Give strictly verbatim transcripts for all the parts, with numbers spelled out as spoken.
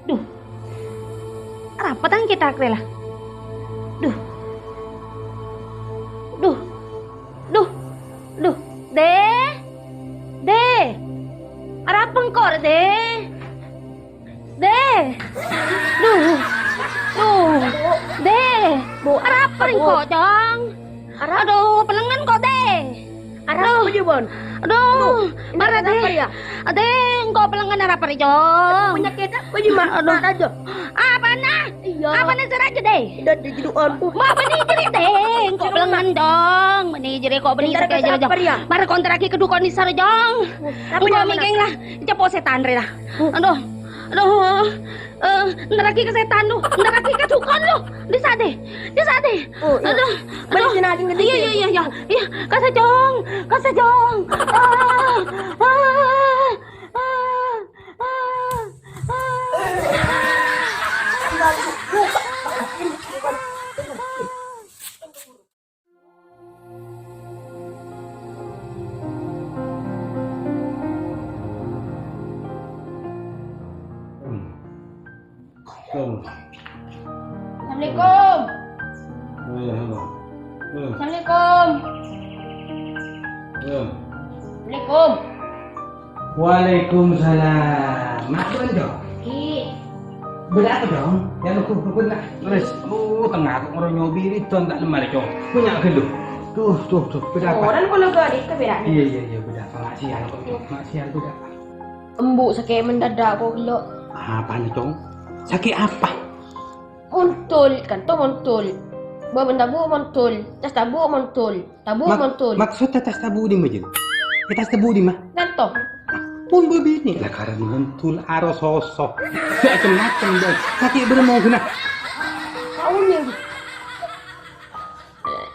Duh. Arapa tang cèthak rè la? Duh. Duh. Duh. Duh. Dè. Dè. Arapa engko' rè, Dè? Dè. Duh. Duh. Dè. Bu, arapa engko', Cong? Arapa? Aduh, pellengngen ko', Dè. Arapa, Aduh. Jubon? Aduh, Aduh, mara, ini Dè. Arapa, ya? Dè, engko' pellengngen arapa rè, Cong? Penyakit apa, Ji, Ma? Aduh. Ma, raja. Apana? Iya. Apana sè raja, Dè? Udah di jedu'an. Wah, bânnè jârèya, Dè. Engko' pellengngen, Cong. Bânnè jârèya, ko' bânnè Bentar, sakè' jârèya, Cong. Apa, ya? Mara kontrakkè ka dukon nèsar, Cong. Apa, Engko' ya, mana? Mèkèng la, cepo' sètan rè la. Aduh. Aduh, eh, nerraghi ka sètan lu, nerraghi ka dukon lu. Dissa' Dè, dissa' Dè. Oh, iya. Aduh, Balik aduh. Sini aja, ngendi, Iya, iya, Dè? Iya, iya. Iya, kassa' Cong, kassa' Cong. Ah, ah, ah, ah, ah. Assalamualaikum. Assalamualaikum. Assalamualaikum. Waalaikumsalam. Mak Bondo. Ki. Bâdâ apa, Dong? Ya, loko, loko, nak. Terus, oh, tengah aku ngoro nyobi, ridon tak lemari, Cong. Punya gelo. Duh, duh, duh, bâdâ apa? Orang kalau gak ada itu beda. Iya, iya, iya, bâdâ apa? Mak Sial, kok. Mak Sial, bâdâ apa? Embu' sakè' mendadak, kok, lo. Apa nih, Cong? Sakè' apa? Montul, kan, to montul. Bâbân tabu' montul. Tas tabu' montul. Tabu' Mak-, montul. Maksudnya tas tabu' dimma, Jeng? Eh, tas tabu' dimma? Nganto. Pon bâbinè' la karena montul aro soso. Macem-macem, Bang. Sakè' bârâmma ghuna. Tahu nih.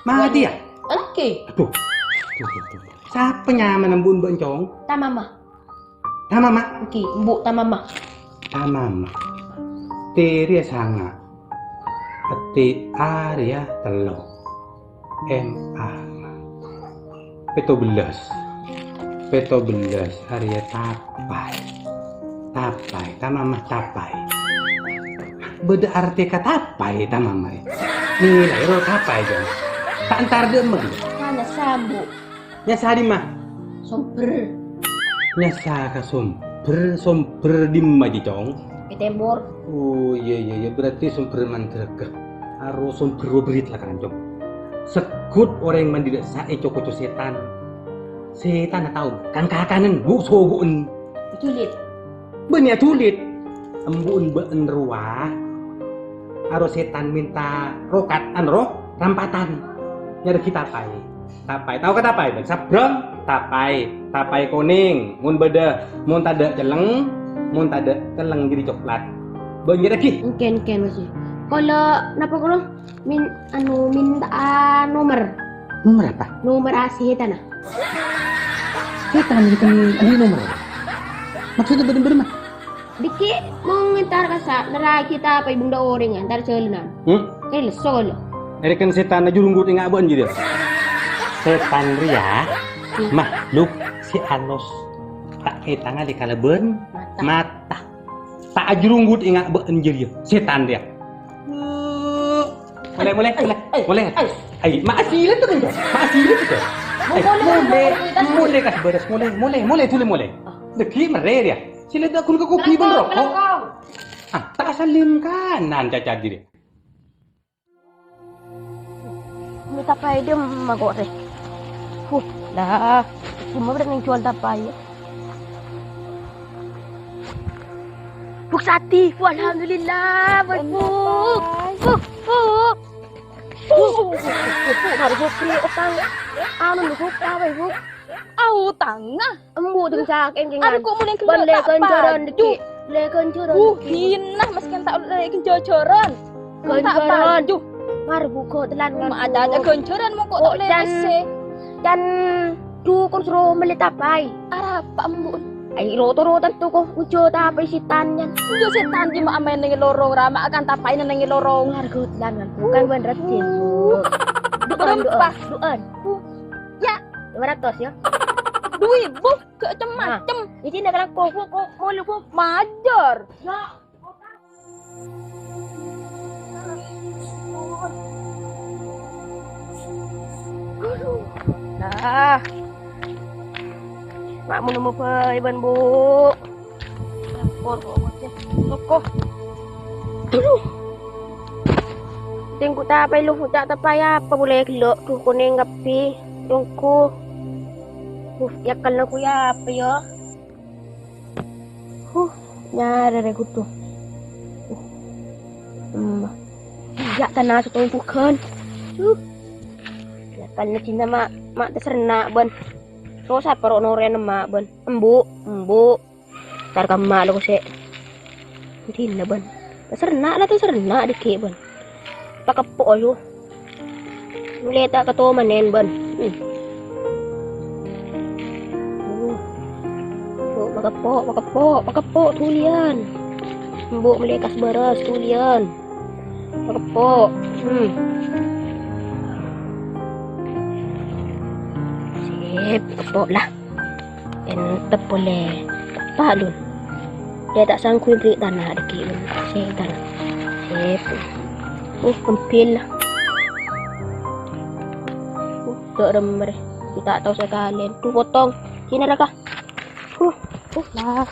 Mati ya? Oke. Aduh. Aduh, aduh, aduh. Sapa nyamana embu' bân Cong? Tamama. Tamama. Oke, embu' Tamama. Tamama. T rèya sanga'. T A rèya tello'. M A. Pètto bellâs. Pètto bellâs arèya tapai. Tapai, Tamama tapai. Bâdâ artè ka tapai, Tamama. Nilai ro tapai, Jang. Ta' entar dâ' emma. Mana sabu? Nyassa dimma? Sombher. Nyassa ka sombher, sombher dimma, Ji, Cong? È tèmor. Oh, iya, iya, iya. Berarti sombher mandrâgâ. Aro sombher roberit la, Kancong. Segghut orèng mandhâr sa'è co-koco sètan. Sètanna taon, kan-kakanan, bu'-sobu'en. Julid. Bânnè ajulit. Embu'en bâ'en rowa. Aro sètan mènta rokat, ano, ro-, rampatan. Nyarèghi tapai. Tapai. Tao ka tapai, bân? Sabrâng, tapai. Tapai konèng. Mon bâdâ, mon tadâ' cellèng, mon tadâ' cellèng jârèya coklat. Bân nyarèghi. Engkèn, engkèn, Mas. Kala napa kala? Min-, anu, minta'a nomer. Nomer apa? Nomer A C sètanna. Sètan itu kan ada nomer. Maksudnya bener-bener mah? Dikè' mau ngentar kassa', nerraghi tapai bân dâ' orèng, entar jhâlânan. Hmm? Kèng lesso lo. Èrèken sètan ajurunggut enga' bâ'en jârèya. Sètan rèya Hmm. makhluk sè alos. Ta' kètangngè kalabân Mata. mata. Ta' ajurunggut enga' bâ'en jârèya, sètan rèya. Molè, molè, molè, molè. Ai, ma' asila tu, Bang. Ma' asila tu. Ai, molè, molè, molè, kas bârâs, molè, molè, molè, duli molè. Dâgghi' mèrrè rèya. Sila ta' ghun ka kopi bân roko'. Ah, ta' salim kanan caca diri. Mè' tapai dimma ko' rè. Huh, lah, cuma berani jual tapai. Buk Sati, alhamdulillah, buk. Buk, buk. Buk, buk, buk, buk, buk. Harus buk, buk, utang. Anu, buk, apa, buk? Au, tanga. Embu' deng cak engkengan. Aduh, kok mulai Bân keluar lè tak ghânjhârân baju. Dikè'. Lè ghânjhârân Uh, dikè'. Hinah, masken tak lè ghânjhârân. Tak Ghânjhârân. baju. Mar buka telan kan. Ma' ada-ada ghânjhârân mongko Oh, tak lè dan, rèsè. dan dukun suruh mellè tapai. Arapa embu'? Ai, ro-, toro tanto ko, ujo tapai sètan yan. Ujo sètan ki ma' maèn neng lorong, ra ma' akan tapai neng lorong. Mar ghâ telan kan. Bukan bân rèdin, Bu. Du'an, du'an. Berempat. Du'an. Bu. Ya. Lima ratus ya. Duwi, Bu. Gak cem-macem. Nah, ini nak kelak kok, kok, kok, mau lu, kok. Majar. Ya. Nah. Ma' mono mobâi bân, Bu'. Lapor kok, Mas, ya. Loko. Aduh. Tèngghu tapè lu, ca'na tapè apa polè ghellu'. Duh, konèng kabbhi. Tèngghu. Uh, yâ, kala ku yâ apa, yâ? Huh, nyarè rè kodhu. Uh. Hmm. Yâ, tana sèttong bughân. Uh. Yâ, kan dinna ma', ma' taserna' bân. Terros apa ro' norèna ma' bân? Embu', embu'. Tar kamma lo kose. Dinna bân. Taserna' la, taserna' dhiggi' bân. Pakeppo' ayo. Mèlè ta' katomanèn bân. Hmm. Uh. Oh, pakeppo', pakeppo', pakeppo' dhuliyân. Embu' mèlè kas bârâs dhuliyân. Pakeppo'. Hmm. Sip, keppo' la. Èntep polè. Teppa', Lun. Dâ' ta' sangghu èbherri' tana dhâggi', Lun. Sè tana. Sip. Uh, kempil. Uh, dâ' remmer. Ta' tao sakalèyan. Tuh, potong. Sini, Raka. Uh, uh, lah.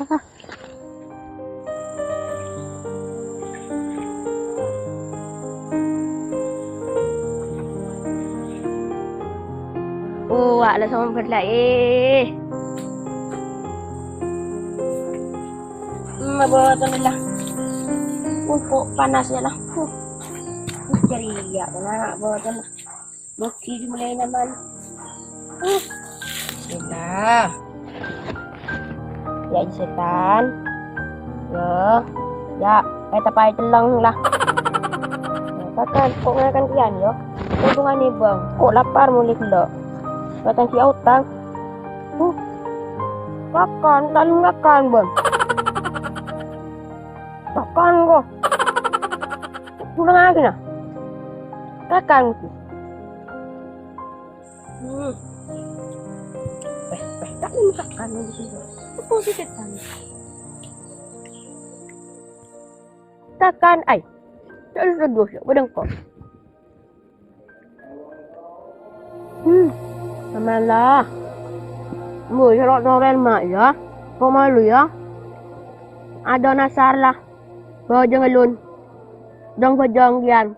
Uwa' la sombher la, eh. Hmm, bâdân la. Uh, kok panas ya la. Uh. Uh, jârèya, na, bâdân la. Moghi dimulai nyaman. Uh. Bismillah. Ya, sètan. Yo. Ya, eh, tapè celleng la. Kakan, kok ngakan kiyan, yo? Untungane, Bang. Kok lapar muli gella'. Kakan ki utang. Uh. Kakan, lalu ngakan, Bang. Kakan, kok. Pulang lagi, nah. Kakan, ki. Hmm. Eh, eh, tak ini makan di sini. Apa sih, Tetan? Kakan, ay. Terus, terus, udah engko'. Hmm. Bismillah. Bu, serok toren, Mak, ya. Kok malu, ya? Ada nasar lah. Bajang alun. Dong bajang kiyan.